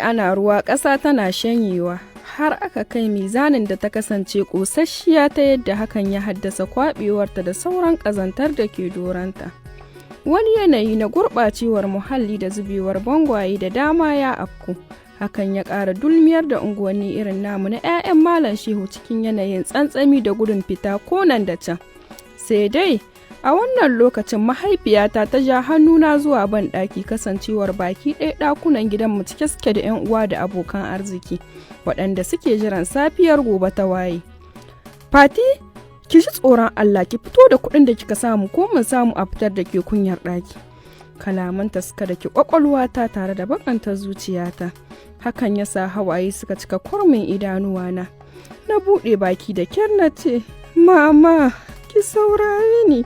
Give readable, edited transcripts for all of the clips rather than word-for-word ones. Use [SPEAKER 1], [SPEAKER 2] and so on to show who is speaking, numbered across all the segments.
[SPEAKER 1] Ana ruwa ƙasa tana shanyewa har aka kai mizanin da ta kasance ƙosasshiya ta yadda hakan ya haddasa kwaɓewarta da sauran ƙazantar da ke doranta. Wani yanayi na gurɓacewar muhalli da zubewar bangwaye da dama ya afku. Hakan ya ƙara dulmiyar da unguwanni irin namu na 'ya'yan Malam Shehu cikin yanayin tsantsami da gudun fita ko nan da can. Sai dai a wannan lokacin mahaifiyata ta ja hannuna zuwa banɗaki, kasancewar baki ɗaya ɗakunan gidanmu cike suke da 'yan uwa da abokan arziki waɗanda suke jiran safiyar gobe ta waye. "Fati, ki ji tsoron Allah, ki fito da kuɗin da kika samu ko mun samu a fitar da ke kunyar ɗaki." Kalamanta suka daki ƙwaƙwalwata tare da bakanta zuciyata. Hakan ya sa hawaye suka cika kurmin idanuwana. Na buɗe baki da kyar na ce, "Mama, ki saurare ni.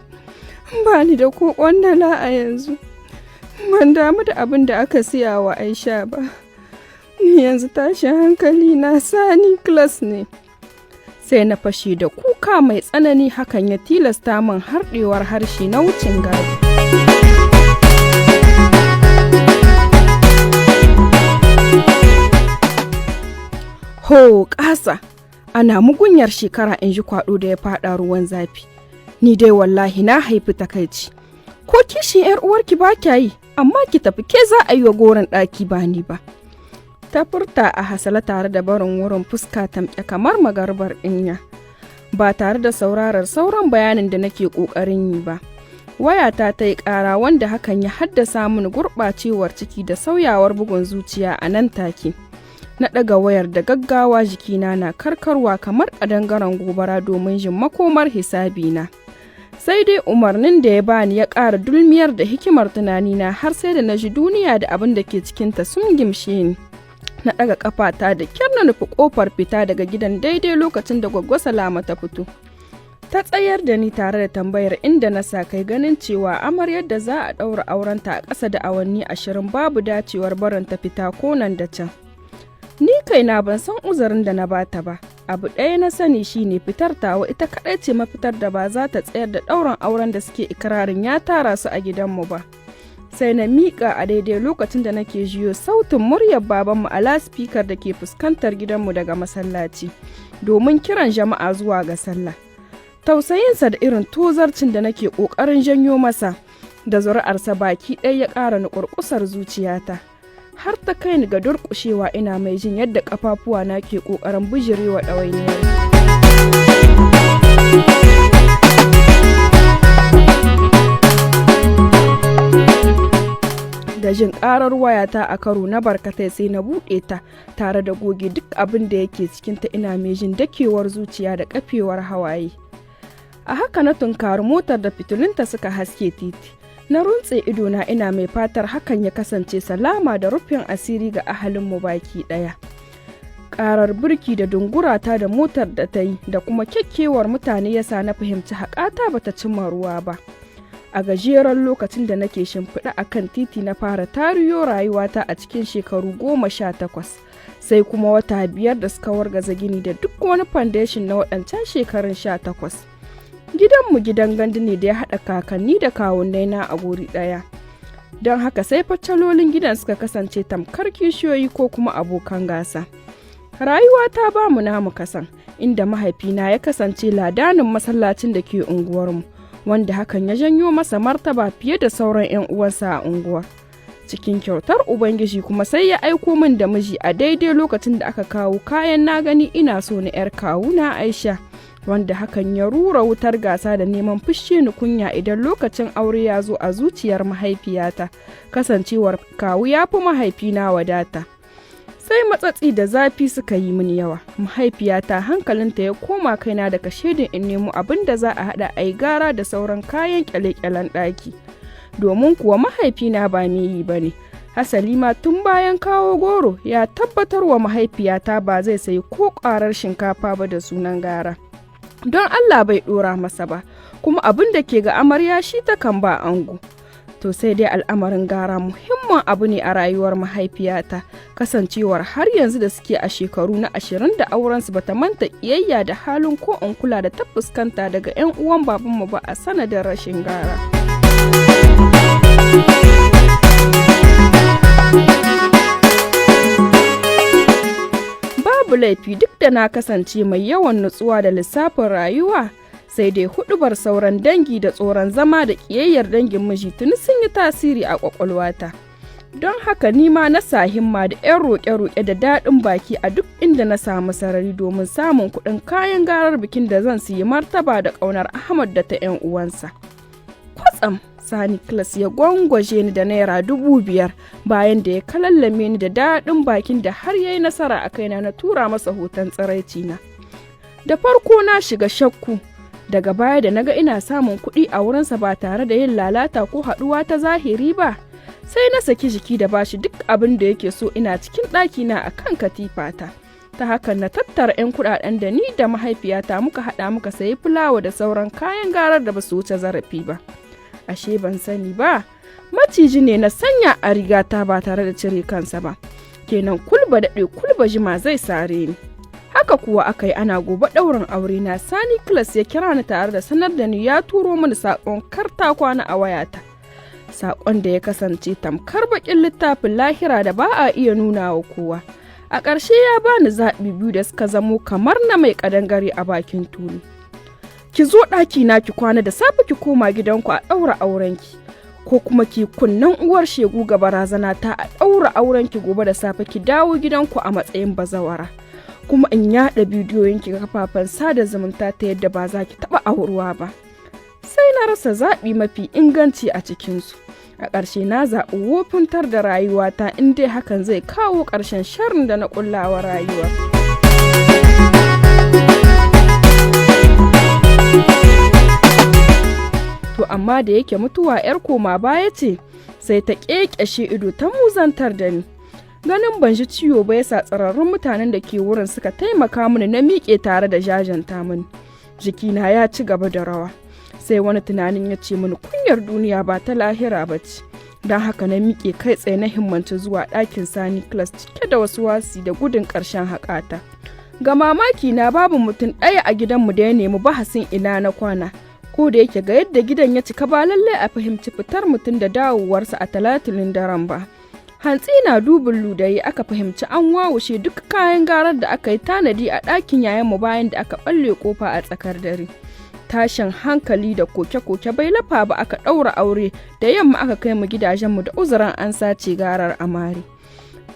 [SPEAKER 1] Ba ni da ko ƙwandala a yanzu. Ban damu da abin da aka siya wa Aisha ba. Ni yanzu tashin hankali na Sani class ne." Sai na fashe da kuka mai tsanani, hakan ya tilasta min harɗewar harshe na wucin gadi. Ho ƙasa! Ana mugunyar shekara, in ji kwaɗo da ya faɗa ruwan zafi. Ni dai wallahi na haifi takaici. Ko kishin 'yar uwarki ba kya yi, amma ki tafi, ke za a yi wa goron ɗaki ba ni ba. Ta furta a hasala tare da barin wurin fuska tamke kamar magarbar ɗinya. Ba tare da saurarar sauran bayanin da nake ƙoƙarin yi ba. Wayata ta yi ƙara, wanda hakan ya haddasa mini gurɓacewar ciki da sauyawar bugun zuciya a nan take. Na ɗaga wayar da gaggawa, jikina na karkarwa kamar ƙadangaren gobara, domin jin makomar hisabina. Sai dai umarnin da ya bani ya ƙara dulmiyar da hikimar tunanina har sai da na ji duniya da abin da ke cikinta sun gimshe ni. Na ɗaga ƙafata da kyar na nufi ƙofar fita daga gidan daidai lokacin da Gwaggo Salama ta fito. Ta tsayar da ni tare da tambayar inda na sa kai, ganin cewa amaryar da za a ɗaura aurenta a ƙasa da awanni 20 babu dacewar barin ta fita ko nan da can. Ni kaina ban san uzurin da na bata ba. Abu ɗaya na sani shine fitar tawa ita kaɗai ce mafitar da ba za ta tsayar da ɗaurin auren da suke ikirarin ya tara su a gidanmu ba. Sai na miƙa a daidai lokacin da nake jiyo sautin muryar babanmu a lasfikar da ke fuskantar gidanmu daga masallaci domin kiran jama'a zuwa ga sallah. Tausayinsa da irin tozarcin da nake ƙoƙarin janyo masa da zuri'arsa baki ɗaya ya ƙara nuƙurƙusar zuciyata, har ta kai ni ga durƙushewa ina mai jin yadda ƙafafuwa na ke ƙoƙarin bijirewa ɗawainiyar. Da jin ƙarar wayata a karo na barkatai, sai na buɗe ta tare da goge duk abin da yake cikinta, ina mai jin dakewar zuciya da kafewar hawaye. A haka na tunkari motar da fitilunta suka haske titi. Na runtse idona ina mai fatar hakan ya kasance salama da rufin asiri ga ahalinmu baki ɗaya. Karar birki da dungurata da motar da ta yi da kuma kyakkewar mutane yasa na fahimci haƙata bata cimma ruwa ba. A gajeren lokacin da nake shimfiɗa a kan titi na fara tariyo rayuwata a cikin shekaru 18, sai kuma wata 5 da suka wargaza gini da duk wani foundation na waɗancan shekarun 18. Gidanmu gidan gandu ne da ya haɗa kakanni da kawunnai na a guri ɗaya. Don haka sai facalolin gidan suka kasance tamkar kishiyoyi ko kuma abokan gasa. Rayuwa ta ba mu namu kasan, inda mahaifina ya kasance ladanin masallacin da ke unguwarmu, wanda hakan ya janyo masa martaba fiye da sauran 'yan uwansa a unguwar. Cikin kyautar Ubangiji kuma sai ya aiko min da miji a daidai lokacin da aka kawo kayan na gani ina so na 'yar kawuna Aisha, wanda hakan ya rura wutar gasa da neman fushe ni kunya idan lokacin aure ya zo a zuciyar mahaifiyata, kasancewar kawu ya fi mahaifina wadata. Sai matsatsi da zafi suka yi mini yawa, mahaifiyata hankalinta ya koma kaina daga shaidin in nemo abin da za a haɗa a yi gara da sauran kayan kyale-kyalen ɗaki. Domin kuwa mahaifina ba mai yi ba ne. Hasali ma tun bayan kawo goro ya tabbatar wa mahaifiyata ba zai sayi ko ƙwarar shinkafa ba da sunan gara. Don Allah bai ɗora masa ba, kuma abin da ke ga amarya shi takan ba ango. To sai dai al'amarin gara muhimmin abu ne a rayuwar mahaifiyata, kasancewar har yanzu da suke a shekaru na 20 da aurensu bata manta ƙiyayya da halin ko in kula da ta fuskanta daga 'yan uwan babanmu ba a sanadin rashin gara. Babu laifi duk da na kasance mai yawan nutsuwa da lissafin rayuwa, sai dai huɗubar sauran dangi da tsoron zama da ƙiyayyar dangin miji tuni sun yi tasiri a ƙwaƙwalwata. Don haka ni ma na sa himma da 'yan roƙe-roƙe da daɗin baki a duk inda na samu sarari domin samun kuɗin kayan garar bikin da zan siyi martaba da ƙaunar Ahmad da ta 'yan uwansa. Kwatsam Sani Class ya gwangwaje ni da ₦5,000 bayan da ya kalallame ni da daɗin bakin da har ya yi nasara a kaina na tura masa hoton tsiraicina. Da farko na shiga shakku, daga baya da naga ina samun kuɗi a wurinsa ba tare da yin lalata ko haɗuwa ta zahiri ba, sai na saki jiki da bashi duk abin da yake so ina cikin ɗakina a kan katifata. Ta hakan na tattara 'yan kuɗaɗen da ni da mahaifiyata muka haɗa muka sayi fulawa da sauran kayan garar da ba su wuce zarafi ba. Ashe ban sani ba, maciji ne na sanya a rigata ba tare da cire kansa ba. Kenan kulba daɗe kulba jima zai sare ni. Haka kuwa aka yi, ana gobe ɗaurin aure na Sani Class ya kira ni tare da sanar da ni ya turo mini saƙon karta kwana a wayata. Saƙon da ya kasance tamkar baƙin littafin lahira da ba a iya nuna wa kowa. A ƙarshe ya bani zaɓi biyu da suka zamo kamar na mai ƙadangare a bakin tulu. Ki zo ɗaki na ki kwana, da safe ki koma gidanku a ɗaura aurenki, ko kuma ki kunnen uwar shegu ga barazana ta a ɗaura aurenki gobe da safe ki dawo gidanku a matsayin bazawara, kuma in yaɗa bidiyoyinki ga kafafen sada zumunta ta yadda ba za ki taɓa auruwa ba. Sai na rasa zaɓi mafi inganci a cikinsu. A ƙarshe na zaɓi wofintar da rayuwata in dai hakan zai kawo ƙarshen sharrin da na ƙullawa rayuwa. To amma da yake mutuwa 'yar koma baya ce, sai ta ƙeƙashe ido ta muzantar da ni. Ganin ban ji ciwo ba yasa tsararrun mutanen da ke wurin suka taimaka mini na miƙe tare da jajanta mini. Jikina ya ci gaba da rawa. Sai wani tunanin ya ce mini kunyar duniya ba ta lahira ba ce. Don haka na miƙe kai tsaye na himmanci zuwa ɗakin Sani Class cike da wasu wasi da gudun ƙarshen haƙata. Ga mamaki na babu mutum ɗaya a gidanmu da ya nemi bahasin ina na kwana. Ko da yake ga yadda gidan ya cika ba lallai a fahimci fitar mutum da dawowarsa a talatilin daren ba. Hantsi na dubin ludayi aka fahimci an wawushe duk kayan garar da aka yi tanadi a ɗakin yayanmu bayan da aka ɓalle kofa a tsakar dare. Tashin hankali da koke-koke bai lafa ba, aka ɗaura aure da yamma aka kai mu gidajenmu da uzuran an sace garar amare.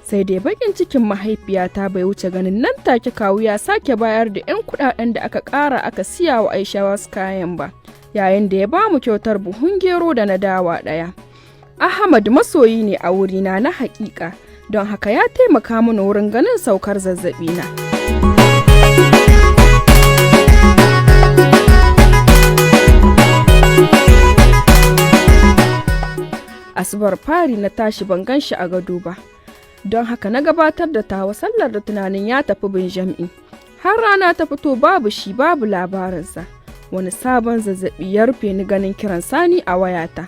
[SPEAKER 1] Sai dai bakin cikin mahaifiyata bai wuce ganin nan take kawu ya sake bayar da 'yan kuɗaɗen da aka ƙara aka siya wa Aisha wasu kayan ba, yayin da ya ba mu kyautar buhun gero da na dawa ɗaya. Ahmad masoyi ne a wurina na haƙiƙa, don haka ya taimaka mana wurin ganin saukar zazzabina. Asubar fari na tashi ban gan shi a gado ba, don haka na gabatar da tawa sallar da tunanin ya tafi bin jam'i. Har rana ta fito babu shi, babu labarinsa. Wani sabon zazzabi ya rufe ni ganin kiran Sani a wayata.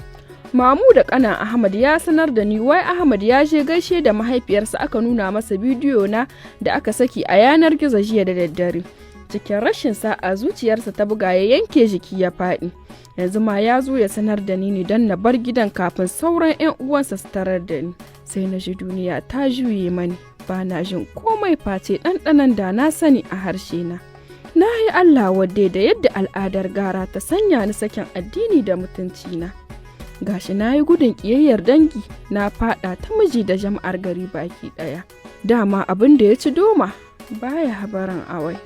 [SPEAKER 1] Mamu da ƙanan Ahmad ya sanar da ni wai Ahmad ya je gaishe da mahaifiyarsa, aka nuna masa bidiyo na da aka saki a yanar gizo jiya da daddare. Cikin rashin sa'a zuciyarsa ta buga ya yanke jiki ya faɗi. Yanzu ma ya zo ya sanar da ni ne don na bar gidan kafin sauran 'yan uwansa su tarar da ni. Sai na ji duniya ta juye mani, ba na jin komai face ɗanɗanon da na sani a harshe na. Na yi Allah wadde da yadda al'adar gara ta sanya ni sakin addini da mutuncina. Gashi na yi gudun ƙiyayyar dangi na faɗa ta miji da jama'ar gari baki ɗaya. Dama abin da ya ci doma baya habaran awai.